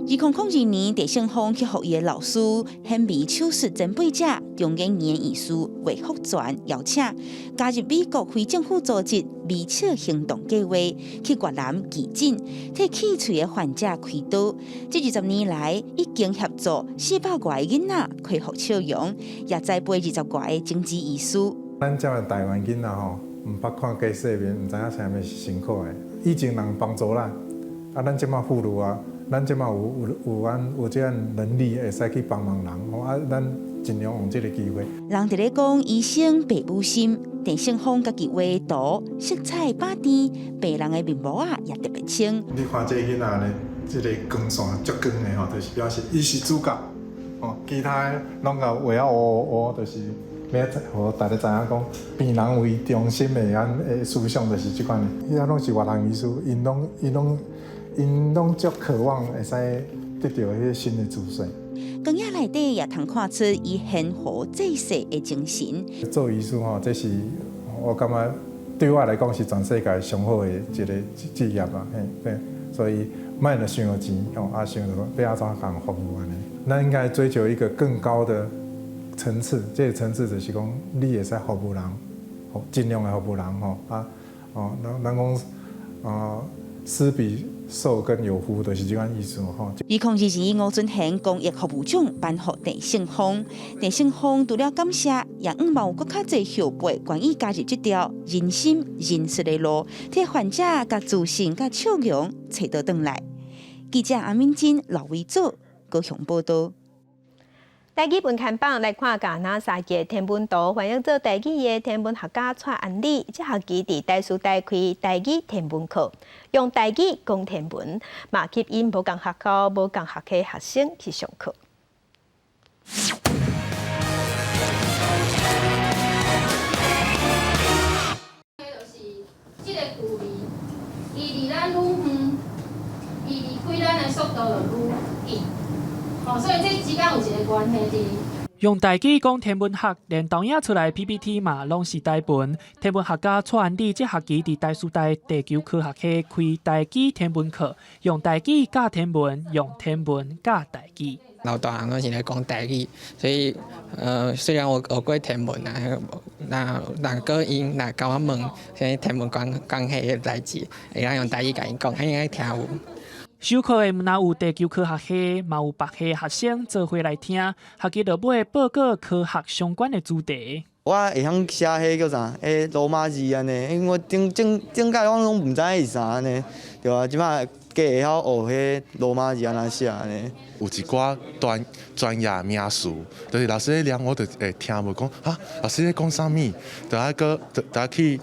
2002年，鄭勝峰去予伊的老師顯微手術前輩者中研院院士魏福全邀請，加入美國非政府組織微笑行動計劃，去越南義診，替缺喙的患者開刀。這20年來，已經協助400外个囡仔恢復笑容，也栽培20外个種子醫師。咱遮的台灣囡仔吼，毋捌看過世面，毋知影啥物是辛苦的。以前人幫助咱，啊，咱這馬富裕啊。咱這馬有按有這樣能力，會使去幫忙人，啊，咱盡量用這个機會。人佇咧講醫生爸母心，鄭勝峰家己畫圖，色彩百甜，病人的面膜仔也特別清。你看這个囡仔呢，這个光線足光的吼，就是表示伊是主角，哦，其他的攏共畫啊烏烏，就是欲予大家知影講，病人為中心的按的思想就是這款的。遐攏是越南醫師，𪜶攏足渴望會使得著彼个新的資訊。光影內底也通看出伊懸壺濟世的精神。做醫師吼，這是我感覺對我來講是全世界上好的一个職業啊，嘿，對，所以莫著想著錢吼，啊，想著欲按怎共服務按呢。咱應該追求一個更高的層次，這个層次就是講你會使服務人，盡量來服務人吼，啊，哦，咱講啊，施比受更有福，就是這款意思吼。2022吳尊賢公益服務獎頒予鄭勝峰，鄭勝峰除了感謝，也向望有閣較濟後輩願意加入這條仁心仁術的路，替患者共自信佮笑容揣倒轉來。記者阿敏珍、劉維祖，高雄報道。台語文刊榜來看，共 NASA 嘅天文圖翻譯做台語的天文學家蔡安里，這學期佇台師大開台語天文課，用台語講天文，嘛吸引無仝學校、無仝學系學生去上課。就是這个距離，伊離咱愈遠，伊離開咱的速度就愈緊。哦，所以這之間有一個關係佇。用台語講天文學，連投影出來 PPT 嘛，攏是台文。天文學家蔡安里這學期佇台師大地球科學系開台語天文課，用台語教天文，用天文教台語。老大漢攏是咧講台語，所以雖然我學過天文啊，那若閣𪜶若共我問啥物天文關係的代誌，會當用台語共𪜶講，𪜶應該聽有。授課的毋但有地球科學系，嘛有別系學生做伙來聽，學期落尾報告科學相關的主題。我會曉寫彼叫啥？彼羅馬字按呢，因為我頂頂頂擺我攏毋知影是啥按呢，對啊，這擺加會曉學彼羅馬字按怎寫按呢。有一寡專專業名詞，就是老師咧念，我就會聽無講，哈，老師咧講啥物？就愛閣就愛去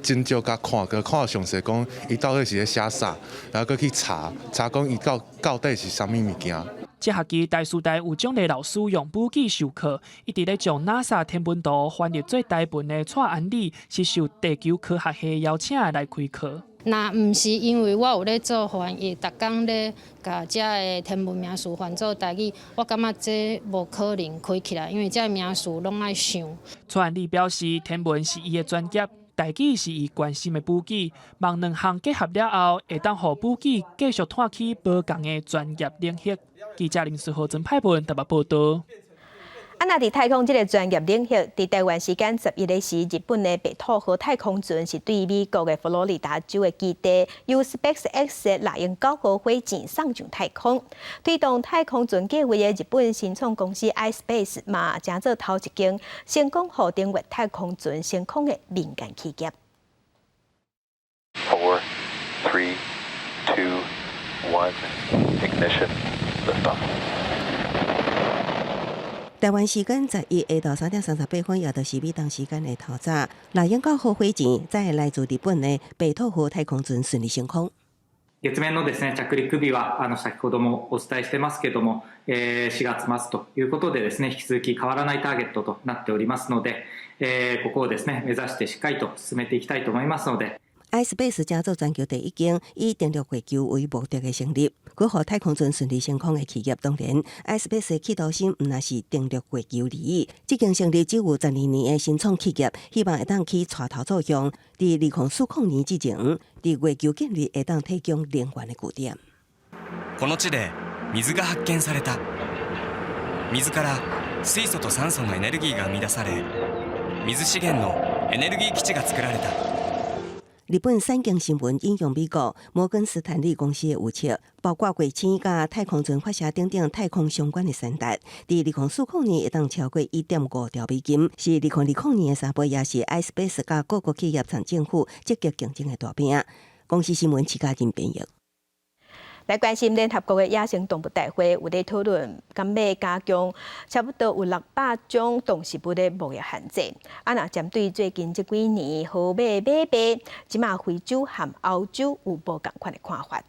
真少共看，閣看詳細講，伊到底是咧寫啥，然後閣去查查講伊到到底是啥物物件。這學期台師大有獎勵老師用母語授課，一直咧將 NASA 天文圖翻譯做台文的蔡安里，是受地球科學系邀請來開課。若毋是因為我有咧做翻譯，逐工咧共遮个天文名詞翻做台語，我感覺這無可能開起來，因為這名詞攏愛想。蔡安里表示，天文是伊的專業，台語是伊關心的母語，望兩項結合了後，會當予母語繼續拓起無仝的專業領域。記者林思豪、曾派文台北報道。啊，若佇太空這个專業領域，佇台灣時間11日時，日本的白兔號太空船是對美國的佛羅里達州的基地，由 SpaceX 的獵鷹9號火箭送上太空。推動太空船計劃的日本新創公司 iSpace 嘛，成做頭一間成功予登月太空船升空的民間企業。 Four, three, two, one, ignition, liftoff. 台灣時間11下晝3點38分，也就是美東時間的透早，獵鷹9號火箭載來自日本的白兔號太空船順利升空。月面のですね着陸日は先ほどもお伝えしてますけども、4月末ということでですね引き続き変わらないターゲットとなっておりますので、ここをですね目指してしっかりと進めていきたいと思いますので。 iSpace 成做全球第一間以登陸月球為目的的成立，閣予太空船順利升空的企業。當然，iSpace 的企圖心毋但是登陸月球而已。這間成立只有12年的新創企業，希望會當起帶頭作用，佇2040年之前，佇月球建立會當提供能源的據點。この地で水が発見された。水から水素と酸素のエネルギーが生み出され、水資源のエネルギー基地が作られた。日本產經新聞引用美國摩根斯坦利公司的預測，包括衛星佮太空船發射等等太空相關的產值，佇2040年會當超過1.5兆美金，是2020年的3倍，也是 iSpace 佮各國企業和政府積極競爭的大餅。公視新聞徐嘉仁編譯。來關心聯合國的野生動物大會有咧討論，敢欲加強差不多有600種動植物的貿易限制。啊，若針對最近這幾年河馬買賣，這馬非洲和歐洲有無仝款的看法。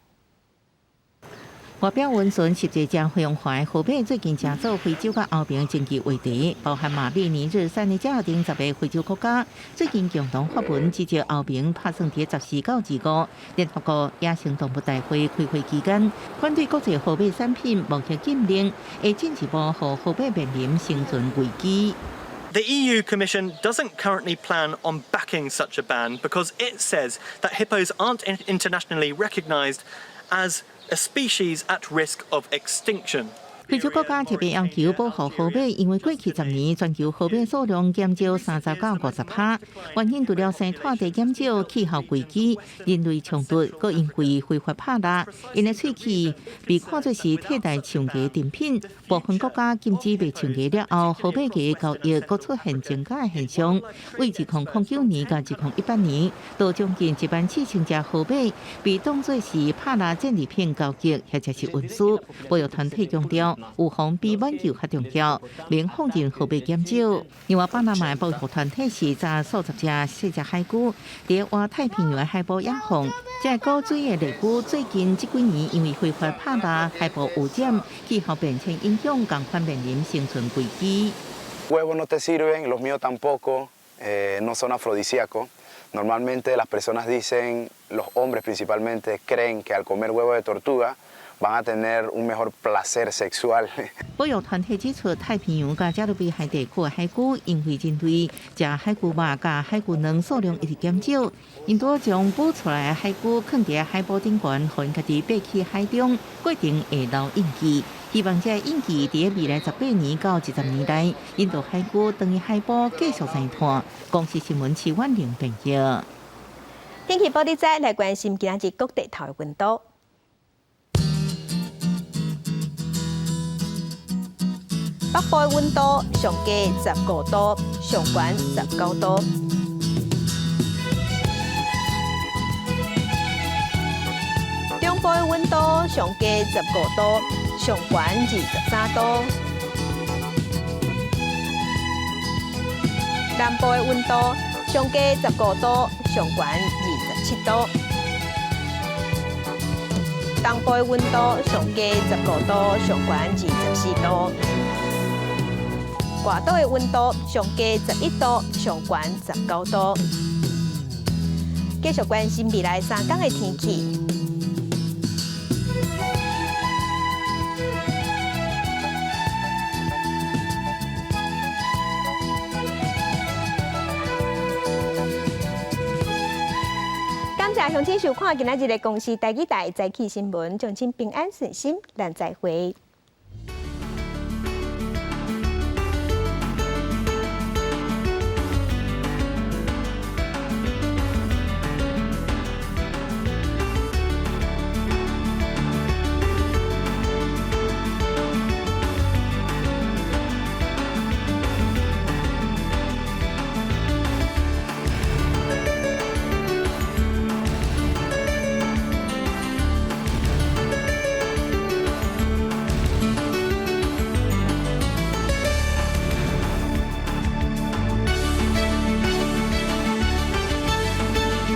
外表溫順、實際誠凶悍，河馬最近成做非洲佮歐盟經濟話題，包含馬里、尼日、塞內加爾等10个非洲國家，最近共同發文指責歐盟拍算佇14到25聯合國野生動物大會開會期間，反對國際河馬產品貿易禁令，會進一步予河馬面臨生存危機。 The EU Commission doesn't currently plan on backing such a ban because it says that hippos aren't internationally recognised as a species at risk of extinction. 非洲國家特別要求保護河馬，因為過去10年全球河馬數量減少30到50%。原因除了生態地減少、氣候危機、人類衝突，閣因為非法拍獵，𪜶的喙齒被看作是替代象牙珍品。部分國家禁止賣象牙了後，河馬牙交易閣出現增加的現象。為2009年到2018年，都將近1萬4千隻河馬被當作是拍獵戰利品交易，或者是運輸。保育團體強調，預防比挽救較重要，免放任河馬減少。另外，巴拿馬保育團體視察數十隻細隻海龜，佇外太平洋海埔野放。這個古水的麗龜最近這幾年因為非法拍獵、海埔污染、氣候變遷影響，仝款面臨生存危機。 Huevos no te sirven, los míos tampoco, no son afrodisíacos. Normalmente las personas dicen, los hombres principalmente, creen que al comer huevo de tortuga van a tener un mejor placer sexual。保育團體指出，太平洋佮加勒比海地區的海龜，因為人類食海龜肉佮海龜卵數量一直減少，𪜶都將捕出來的海龜囥佇海埔頂懸，予𪜶家己爬去海中，過程會留印記。希望這个印記佇未來18年到20年內，引導海龜轉去海埔繼續生湠。公視新聞徐婉玲編譯。天氣報你知來關心今仔日各地頭的溫度。北部的溫度上低15度，上懸19度。中部的溫度上低15度，上懸23度。南部的溫度上低15度，上懸27度。東部的溫度上低15度，上懸24度。外島的溫度上低11度，上懸19度。繼續關心未來3天的天氣。感謝鄉親收看今仔日的公視台語台早起新聞，祝親平安順心，咱再會。